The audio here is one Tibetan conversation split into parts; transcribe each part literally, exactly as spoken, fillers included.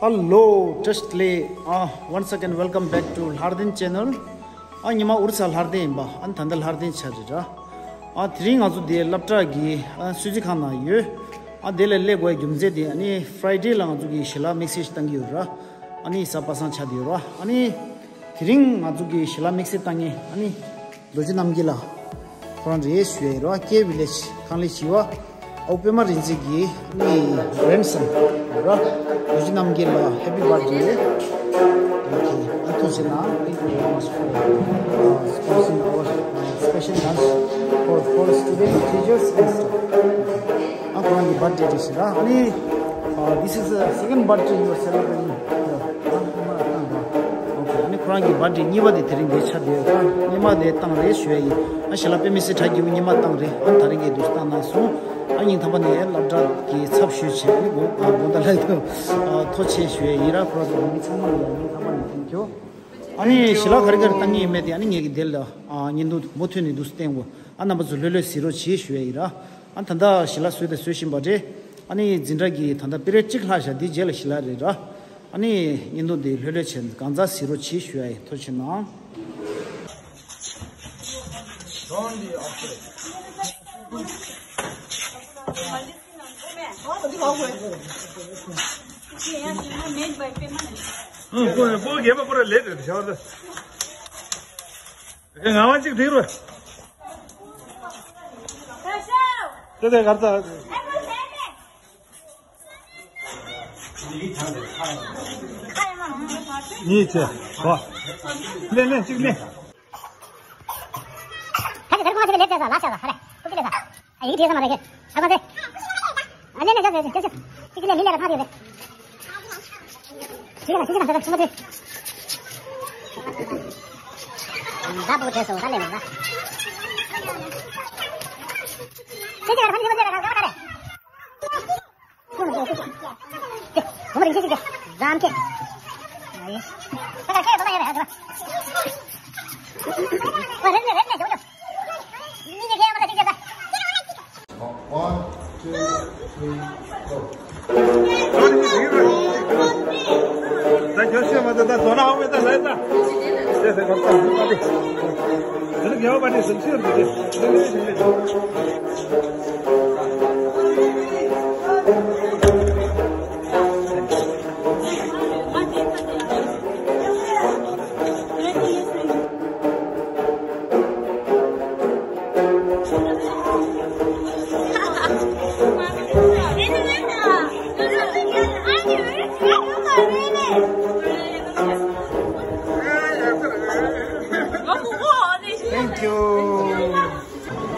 Hello, Trust Clay. Uh, once again, welcome back to Lhardin channel. ཨ་ཉི་མ་ཨོ་རི་ས་ལྷ་ལྡན་ཡིན་པ། ཨ་ནི་ད་ལྟ་ལྷ་ལྡན་ཆགས་རེད་ར། ཨ་དེ་རིང་ང་ཚོ་འདི་སློབ་གྲྭ་གི་ཨ་གསོལ་ཚིགས་ཁང་ནང་ཡོད། ཨ་དེ་ལ་སླེབས་དགོས་རྒྱུ་མཚན་དེ་ཨ་ནི་Friday ལ་ང་ཚོ་གི་ཞལ་ལག་དམིགས་བསལ་ཞིག་བཏང་གི་ཡོད་ར། ཨ་ནི་གཟའ་པ་སངས་ཆགས་བསྡད་ཡོད་ར། ཨ་ནི་དེ་རིང་ང་ཚོ་གི་ཞལ་ལག་དམིགས་བསལ་བཏང་མཁན་ཨ་ནི་རྡོ་རྗེ་རྣམ་རྒྱལ་ལགས་ཁོ་རང་རེད་ཞུ་ཡ་ཡིན་ར། K Village ཁང་ལས་བྱི་བ། ཨོ་པད་མ་རིག་འཛིན་གྱི་ནི་grandson ར། རྡོ་རྗེ་རྣམ་རྒྱལ་ལགས་happy birthday. Okay, ཨ་ཐུགས་རྗེ་གནང་། Thank you very much for uh, sponsoring our uh, special lunch for for students, teachers and staff. Okay. ཨ་ཁོ་རང་གི་birthday རེད་ཟེར་ར། ཨ་ནི་uh, this is the second birthday you are celebrating here. Okay, ཨ་ནི་ཁོ་རང་གི་birthday གཉིས་པ་དེ་དེ་རིང་འདིར་ཆགས་བསྡད་ཡོད། ཨ་སྔོན་མ་དེ་བཏང་རེད་ཞུ་ཡ་ཡིན། ཨ་ཞལ་ལག་དཔེ་མི་སྲིད་དྲག་རྒྱུ་སྔོན་མ་བཏང་རེད། ཨ་ད་རིང་གི་འདུག་བཏང་གནང་སོང་། ཨ་སྙིང་ཐག་པ་ནས་སློབ་གྲྭ་གི་ཚབ་ཞུས་བྱས་ནི་དགོངས་ཨ་དགོངས་དག་ལ་ཡོད་ཐུགས་རྗེ་ཆེ་ཞུ་ཡ་ཡིན་ར། ཁོ་རང་ཚོ་མི་ཚང་མ་ལ་ཡང་སྙིང་ཐག་པ་ནས་thank you། ཨ་ནི་ཞལ་ལག་ག་རེ་ག་རེ་བཏང་གི་ཡིན་མེད་དེ་ཨ་ནི་ངེད་ཀྱི་དེ་ལ་ཨ་བརྙན་ཐུང་མུ་མཐུད་ནས་འདུག་བསྟན་དགོས། ཨ་རྣམ་པ་ཚོ་ལྷོད་ལྷོད་གཟིགས་རོགས་བྱེད་ཞུ་ཡ་ཡིན་ར། ཨ་ད་ལྟ་ཞལ་ལག་བཟོས་དང་བཟོ་བཞིན་པ་རེད། ཨ་ནི་འཛིན་གྲྭ་གི་ད་ལྟ་པི་རེད་གཅིག་ལྷག་བཞག་འདི་རྗེས་ལ་ཞལ་ལག་རེད་ར། ཨ་ནི་བརྙན་ཐུང་འདི་ལྷོད་ལྷོད་བྱས་གང་ཙམ་གཟིགས་རོགས་བྱེད་ཞུ་ཡ་ཡིན། ཐུགས་རྗེ་གནང་། ང་མ་གཅིག་ཐིག་རོ། དེ་དེ་གར་ད། གཉིས་བྱས། གོ། ལེན་ལེན་གཅིག་ལེན། ད་དེ་དེར་ཁོང་ཚོ་ལས་བྱས་ས་ལ་ཆགས་ས་ཧ་རེ། ཁུ་ཀི་ལས་ས། ཨ་ཡིག་དེ་ས་མ་རེད་གི། ཨ་ཁོང་ཚོ། ཨ་ལེན་ལེན་བྱས་བྱས་བྱས་བྱས། གཅིག་ལེན་ལེན་ལེན་ལ་ཐག་རེད་རེད། One, two, three, go. Thank you.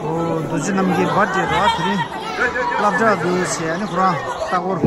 ཨོ་རྡོ་རྗེ་རྣམ་རྒྱལ་བར་ཌེ་ར། དེ་རིང་སློབ་གྲྭ་འདུག་ཟེར་ཨ་ནི་ཁོ་རང་ལྟ་སྐོར་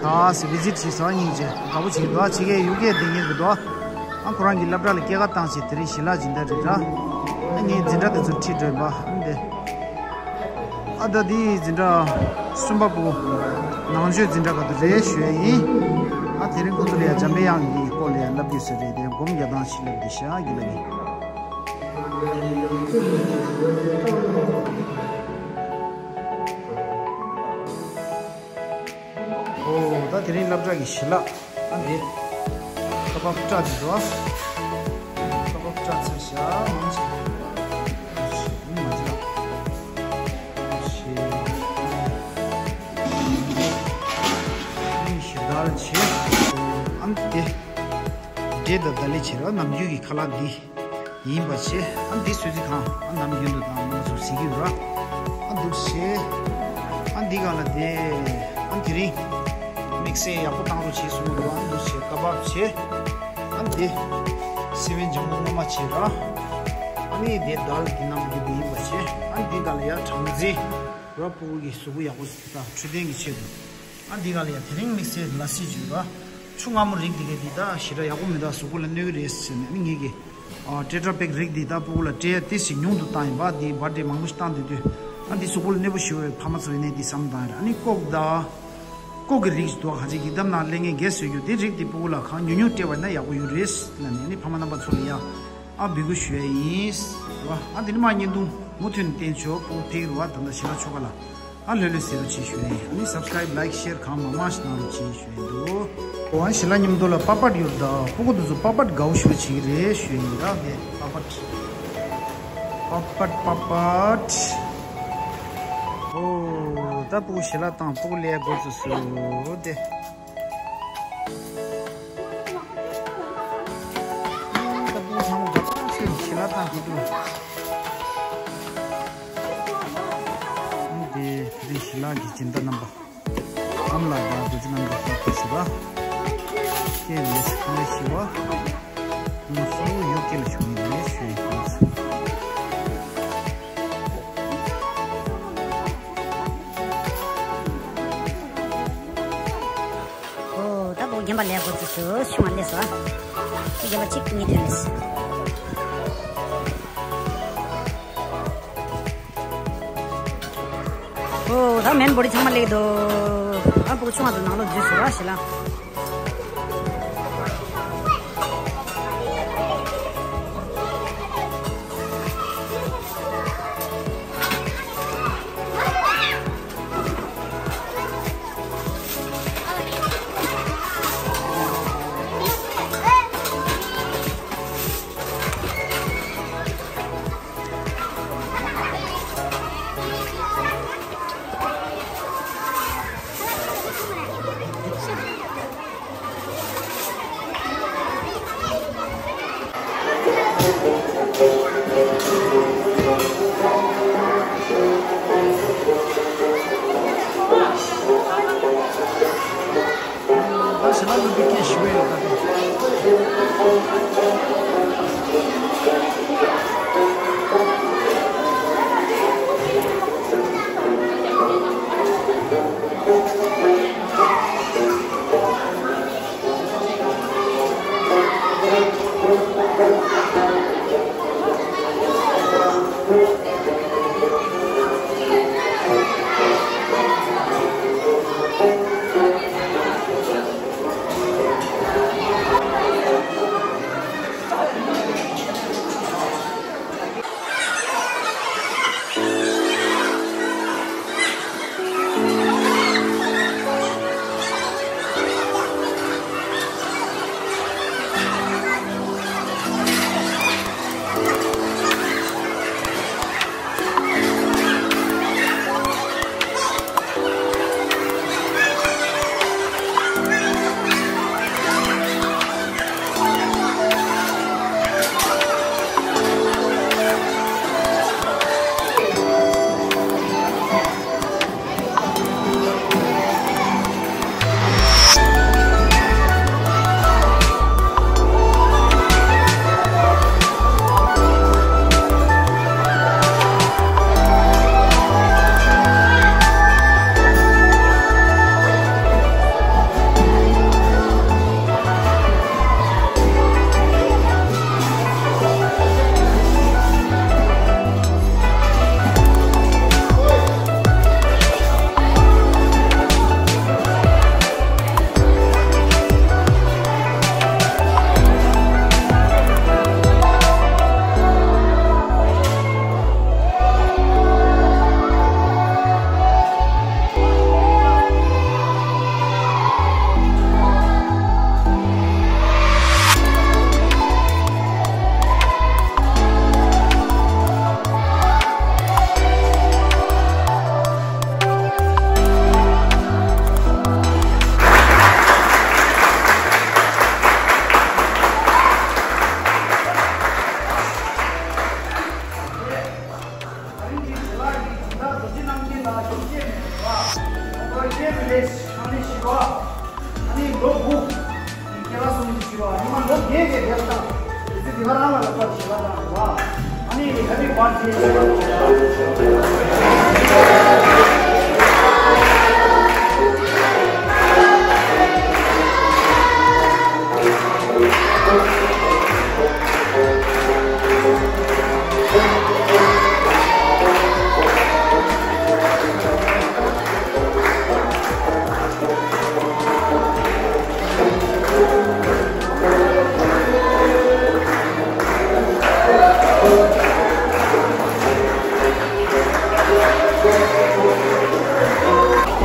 ད་སི་བི་ཛིཊ་བྱེད་སོང་། སྙིང་རྗེ་དགའ་པོ་བྱེད་འདུག་ཕྱི་རྒྱལ་ཡུ་ཀེ་བསྡད་མཁན་གྱི་འདུག་ཨ་ཁོ་རང་གི་སློབ་གྲྭ་ལ་སྐྱེལ་ཀ་བཏང་བྱས་དེ་རིང་ཞལ་ལག་སྦྱིན་བདག་རེད་ར། ཨ་ངའི་འཛིན་གྲྭ་དེ་ཚོར་ཁྲིད་འགྲོ་ཡིན་པ་ཨ་འདི། ཨ་ད་འདི་འཛིན་གྲྭ་གསུམ་པ་པོ་ནང་ཆོས་འཛིན་གྲྭ་ག་དུ་རེད་ཞུ་ཡ་ཡིན། ཨ་དེ་རིང་ཁོ་ཚོ་ལ་ཡ་འཇམ་པའི་དབྱངས་ཀྱི་སྐོར་ལ་ཡ་བསླབ་རྒྱུ་ཟེར་རེད་དེ་སྒོམ་རྒྱག་སྟངས་ཤིག་བསླབ་རྒྱུ་ཤག་གི་ལ་ཡིན། ཨོ་ད་དེ་རིང་སློབ་གྲྭ་གི་ཞལ་ལག་ཨ་འདི་ཁ་པར་སྐྲ་འདི་འགྲོ། ཁ་པར་སྐྲ་ཚ་ཤག་མང་ཆེ་མ་ཆེ་ལ་ཞེ་ཞེ་དར་ཆེ་ཨ་འདི་འདྲེ་དང་ད་ལི་བྱེད་རོགས་ནམ་རྒྱུན་གྱི་ཁ་ལག་འདི། ཡིན་པ་བྱས། ཨ་འདི་གསོལ་ཚིགས་ཁང་ཨ་ནམ་རྒྱུན་དུ་དང་ང་ཚོ་གཟིགས་ཀྱི་ཡོད་ར། ཨ་འདུག་བྱས། ཨ་འདི་ག་ལ་དེ་ཨ་དེ་རིང་དམིགས་བསལ་ཡག་པོ་བཏང་རོགས་བྱས་གསུངས་འདུག་ཨ་འདུག་བྱས་བཀའ་བབས་བྱས། ཨ་འདི་སེ་བན་ལྗང་གུ་སྔོན་མ་བྱས་ར། ཨ་ནི་དེ་དལ་དེ་ནམ་རྒྱུན་དུ་ཡིན་པ་བྱས། ཨ་འདི་ག་ལ་ཡ་གྲངས་འཛིན་ར་ཕྲུ་གུ་གི་གཟུགས་པོ་ཡག་པོ་ཞིག་དང་འཕྲོད་བསྟེན་གྱི་ཆེད་དུ། ཨ་འདི་ག་ལ་ཡ་དེ་རིང་དམིགས་བསལ་ལ་སི་བྱས་ར། ཆུ་མངར་མོ་རིགས་འདི་ག་འདི་ད་ཞེ་དྲག་ཡག་པོ་མི་འདུག་གཟུགས་པོ་ལ་གནོད་ཀྱི་རེད་ཟེར་ནས་ཨ་ནི་ངེད་ཀྱིས། ཨ་ཊེ་ཊྲ་པེག་རིགས་འདི་ད་ཕྲུ་གུ་ལ་སྤྲད་ཏོག་ཙམ་ཉུང་དུ་བཏང་ཡིན་པ། འདི་བར་ཌེ་མང་པོ་ཞིག་བཏང་སྡོད་དུས་ཨ་འདི་གཟུགས་པོ་ལ་གནོད་པོ་ཞིག་ཡོད་པའི་ཕ་མ་ཚོ་ཡིན་ནའི་འདི་བསམ་བཏང་ཡིན། ཨ་ནི་ཀོག་ད་ཀོག་གི་རིགས་ཤིག་འདུག་ཁ་ཅིག་ཡི་དམ་ནང་སླེབས་མཁན་གས་བཟོས་རྒྱུ་དེ་རིགས་འདི་ཕྲུ་གུ་ལ་གང་ཉུང་ཉུང་སྤྲད་པ་ཡིན་ན་ཡག་པོ་ཡོད་རེད་ལབ་ནས་ཨ་ནི་ཕ་མ་རྣམ་པ་ཚོ་ལ་ཡ་ཨ་འབོད་སྐུལ་ཞུ་ཡ་ཡིན། རེད་བ། ཨ་འདི་ནི་མ་བརྙན་ཐུང་མུ་མཐུད་ནས་བསྟན་ཆོག་ཕྲུ་གུ་ཕེབས་ཀྱི་རེད་བ། ད་ལྟ་ཞེ་དྲག་ཆོ་ག་ལ་ཨ་ལྷོད་ལྷོད་གཟིགས་རོགས་བྱེད་ཞུ་ཡ་ཡིན། ཨ་ནི་སབ་སི་ཀ་རེབ་ལའིཀ་ཤེར་གང་མང་མང་ཞིག་གནང་རོགས་བྱེད་ཞུ་ཡ་ཡིན་འདུག་ཨོ་ཞི་ལ་མཉམ་དུ་ལ་པ་པད་ཡོད་ད། སྤུ་གུ་དེ་ཚོ་པ་པད་དགའ་བོ་ཞེ་པོ་བྱེད་ཀྱི་རེད་ཞུ་ཡིན་ད། དེ་པ་པད། པ་པད་པ་པད། ཨོ་ད་སྤུ་གུ་ཞི་ལ་དང་སྤུ་གུ་ལས་འགོ་བཙུགས་སོ་དེ། ད་སྤུ་གུ་ཚང་མ་དགའ་བོ་ཞེ་པོ་ཞི་ལ་དང་སྤུ་གུ། དེ་དེ་ཞི་ལ་གི་སྦྱིན་བདག་རྣམ་པ། ཨམ་ལགས་དང་བདུད་རྩི་རྣམ་པ་ཁག་ཁག་ཞུ་བ། ཁྱེད་ལས་ཁང་ལས་ཞུ་བ། ང་ཚོ་ཡོ་ཀེ་ལ་བྱུང་ཡོད་ཞུ་ཡི་ཁོང་ཚོ། ཨོ་ད་བོ་རྒན་པ་ལས་འགོ་བཙུགས་སུ་ཤུང་བ་ལས་སོ། ཤི་རྒན་པ་གཅིག་གཉིས་ཐོན་ལས། ཨོ་ད་མེན་བོ་རི་ཚང་མ་ལེགས་འདུག་ཨ་སྤུ་གུ་ཆུང་བ་དང་ནང་ལོགས་འཛུལ་སོང་ར་ཞེ་ལ། ད་ཞི་ལ་སློབ་དཔོན་སྐད་ཞུ་བས་ཡོད་ད།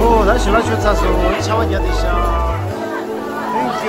ཨོ་ད་ཞི་ལ་ཆུ་ཚ་སོང་། ཆར་པ་བརྒྱབ་བསྡད་ཤག Thank you.